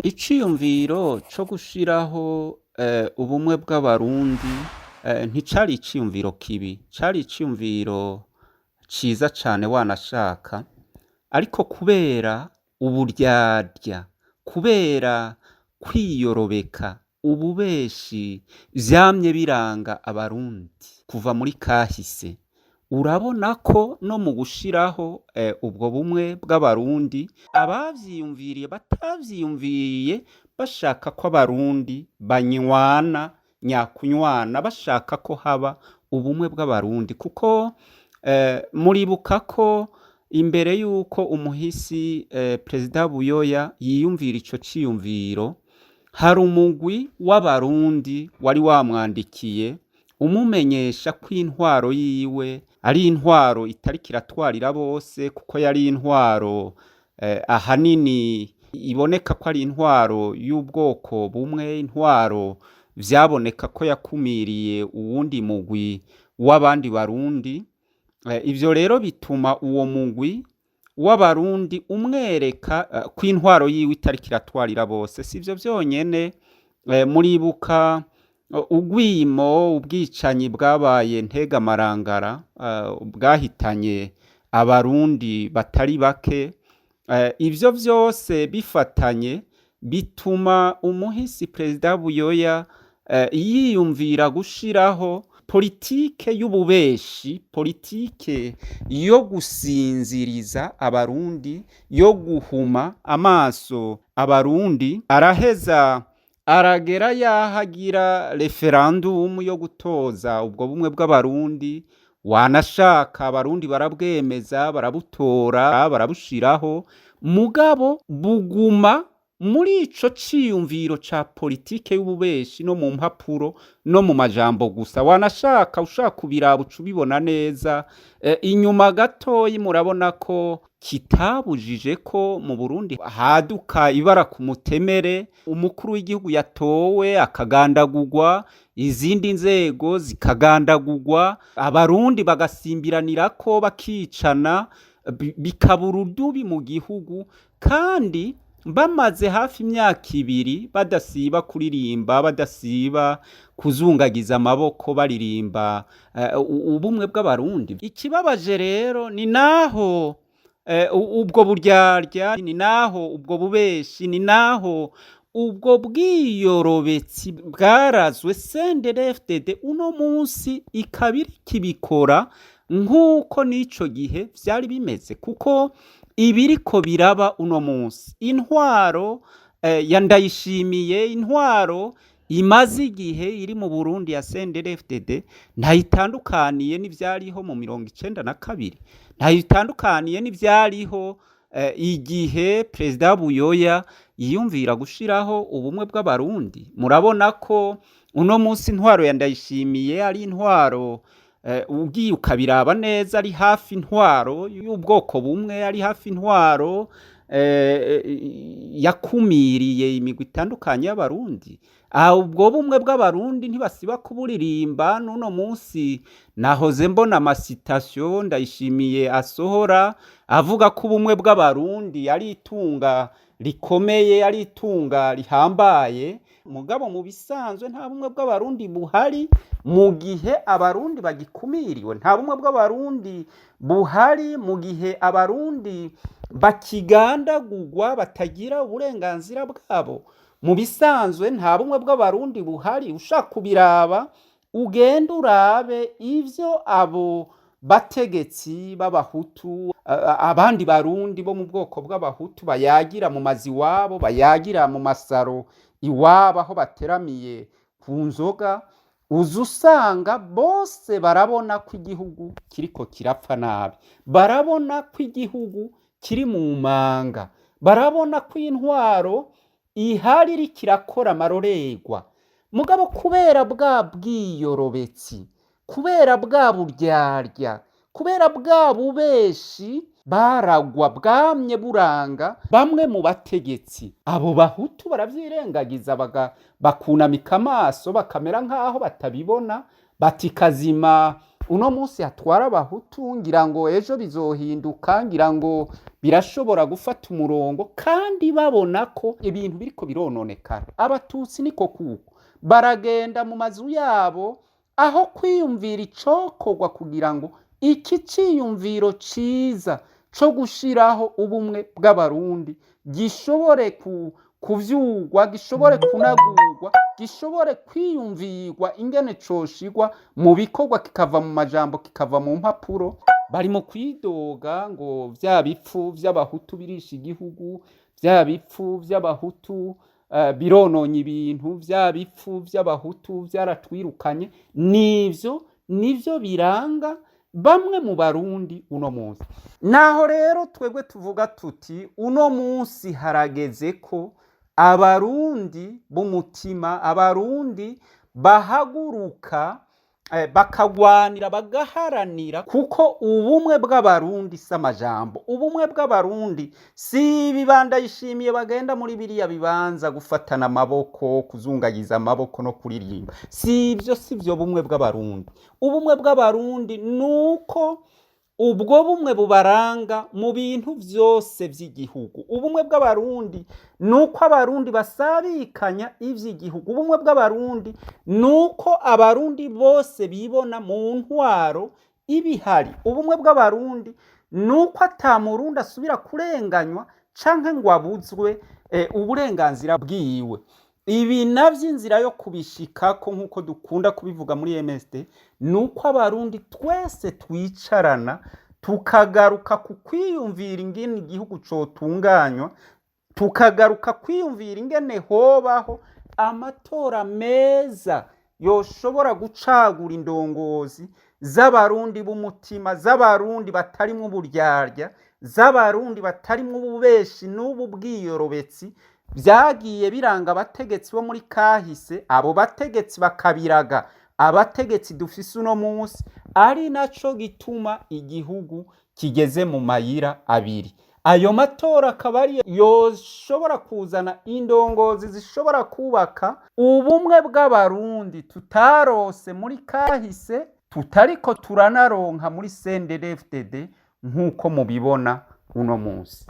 Iciyumviro co gushiraho ubumwe bw'Abarundi nticari iciyumviro kibi, cari iciyumviro ciza cane wanashaka, ariko kubera uburyarya, kubera kwiyorobeka, ububeshi vyamye biranga Abarundi kuva muri kahise, urabona ko no mu gushiraho ubwo bumwe bw'Abarundi, abavyiyumviriye batavyiyumviriye bashaka ko Abarundi banywana nyakunywana, bashaka ko haba ubumwe bw'Abarundi, kuko muribuka ko imbere yuko umuhisi Perezida Buyoya yiyumvira ico ciyumviro, hari umugwi w'Abarundi wari wamwandikiye umumenyesha ko intwaro yiwe ari intwaro itariko iratwarira bose, kuko yari intwaro ahanini iboneka ko ari intwaro y'ubwoko bumwe, intwaro vyaboneka ko yakumiriye uwundi mugwi w'abandi Barundi. Ivyo rero bituma uwo mugwi w'Abarundi umwereka ko intwaro yiwe itariko iratwarira bose. Sivyo vyonyene, muribuka ugwimo, ubwicanyi bwabaye ntegamarangara, bwahitanye Abarundi batari bake. Ivyo vyose bifatanye bituma umuhisi Perezida Buyoya yiyumvira gushiraho politike y'ububeshi, politike yo gusinziriza Abarundi, yo guhuma amaso Abarundi. Araheza aragera yaho agira referandumu yo gutoza ubwo bumwe bw'Abarundi, wanashaka Abarundi barabwemeza, barabutora, barabushiraho, mugabo buguma muri ico ciyumviro ca politike y'ububeshi no mu mpapuro no mu majambo gusa. Wanashaka ushaka kubiraba uca ubibona neza. Inyuma gatoyi murabona ko kitabujije ko mu Burundi haduka ibara ku mutemere, umukuru w'igihugu yatowe akagandagurwa, izindi nzego zikagandagurwa, Abarundi bagasimbiranirako bakicana, bikaba urudubi mu gihugu, kandi bamaze hafi imyaka 2 badasiba kuririmba, badasiba kuzungagiza amaboko baririmba ubumwe bw'Abarundi. Ikibabaje rero ni naho ubwo buryarya, ni naho ubwo bubeshi, ni naho ubwo bwiyorobetsi bwarazwe CNDD-FDD, uno munsi ikaba iriko ibikora nk'uko n'ico gihe vyari bimeze, kuko ibiriko biraba uno munsi, intwaro ya Ndayishimiye, intwaro imaze igihe iri mu Burundi ya CNDD-FDD, ntayitandukaniye n'ivyariho mu 92, ntayitandukaniye n'ivyariho igihe Perezida Buyoya yiyumvira gushiraho ubumwe bw'Abarundi. Murabona ko uno munsi intwaro ya Ndayishimiye ari intwaro, ugiye ukabiraba neza, ari hafi intwaro y'ubwoko bumwe, ari hafi intwaro yakumiriye imigwi itandukanye y'Abarundi. Ubwo bumwe bw'Abarundi ntibasiba kuburirimba n'uno munsi. Nahoze mbona amasitasiyo Ndayishimiye asohora avuga ko ubumwe bw'Abarundi ari itunga rikomeye, ari itunga rihambaye, mugabo mu bisanzwe nta bumwe bw'Abarundi buhari mu gihe Abarundi bagikumiriwe, nta bumwe bw'Abarundi buhari mu gihe Abarundi bakigandagurwa, batagira uburenganzira bwabo. Mu bisanzwe nta bumwe bw'Abarundi buhari. Ushaka kubiraba, ugende urabe ivyo abo bategetsi b'Abahutu, abandi Barundi bo mu bwoko bw'Abahutu bayagira mu mazu iwabo, bayagira mu masaro iwabo aho bateramiye ku nzoga, uza usanga bose barabona ko igihugu kiriko kirapfa nabi, barabona ko igihugu kiri mu manga, barabona ko intwaro ihari iriko irakora amarorerwa. Mugabo kubera bwa bwiyorobetsi, kubera bwa buryarya, kubera bwa bubeshi baragwa bwamye buranga bamwe mu bategetsi, abo Bahutu baravyirengagiza, bakunamika amaso, bakamera nk'aho batabibona, bati kazima. Uno munsi hatwara abahutu, ngira ngo ejo bizohinduka, ngira ngo birashobora gufata umurongo, kandi babona ko ibintu biriko birononekara. Abatutsi niko kuko baragenda mu mazu yabo, aho kwiyumvira icokorwa kugira ngo iki ciyumviro ciza co gushiraho ubumwe bw'abarundi gishobore kuvyurwa, gishobore kunagurwa, gishobore kwiyumvirwa ingene coshirwa mu bikorwa, kikava mu majambo, kikava mu mpapuro. Bari mu kwidoga ngo vya bipfu vy'abahutu birisha igihugu, vya bipfu vy'abahutu birononye ibintu, vya bipfu vy'abahutu vyaratwirukanye. Nivyo nivyo biranga bamwe mu barundi uno munsi. Naho rero twebwe tuvuga tuti uno munsi harageze ko abarundi b'umutima, abarundi bahaguruka, bakagwanira, bagaharanira, kuko ubumwe bw'abarundi si amajambo. Ubumwe bw'abarundi si ibibanda yishimiye bagenda muri biriya bibanza gufatana amaboko, kuzungagiza amaboko no kuririmba. Si ibyo, si byo bumwe bw'abarundi. Ubumwe bw'abarundi nuko ubwo bumwe bubaranga mu bintu vyose vy'igihugu. Ubumwe bw'abarundi nuko abarundi basabikanya ivy'igihugu. Ubumwe bw'abarundi nuko abarundi bose bibona mu ntwaro ibihari. Ubumwe bw'abarundi nuko ata murundi asubira kurenganywa canke ngo abuzwe uburenganzira bwiwe. Ibi navyo inzira yo kubishikako, nk'uko dukunda kubivuga muri MSD, nuko abarundi twese twicarana, tukagaruka ku kwiyumvira ingene igihugu cotunganywa, tukagaruka kwiyumvira ingene hobaho amatora meza yoshobora gucagura indongozi z'abarundi b'umutima, z'abarundi batarimwo uburyarya, z'abarundi batarimwo ububeshi n'ubu bwiyorobetsi vyagiye biranga abategetsi bo muri kahise, abo bategetsi bakabiraga abategetsi dufise uno munsi, ari naco gituma igihugu kigeze mu mayira abiri. Ayo matora akaba ariyo yoshobora kuzana indongozi zishobora kubaka ubumwe bw'abarundi tutarose muri kahise, tutariko turanaronka muri CNDD-FDD nk'uko mubibona uno munsi.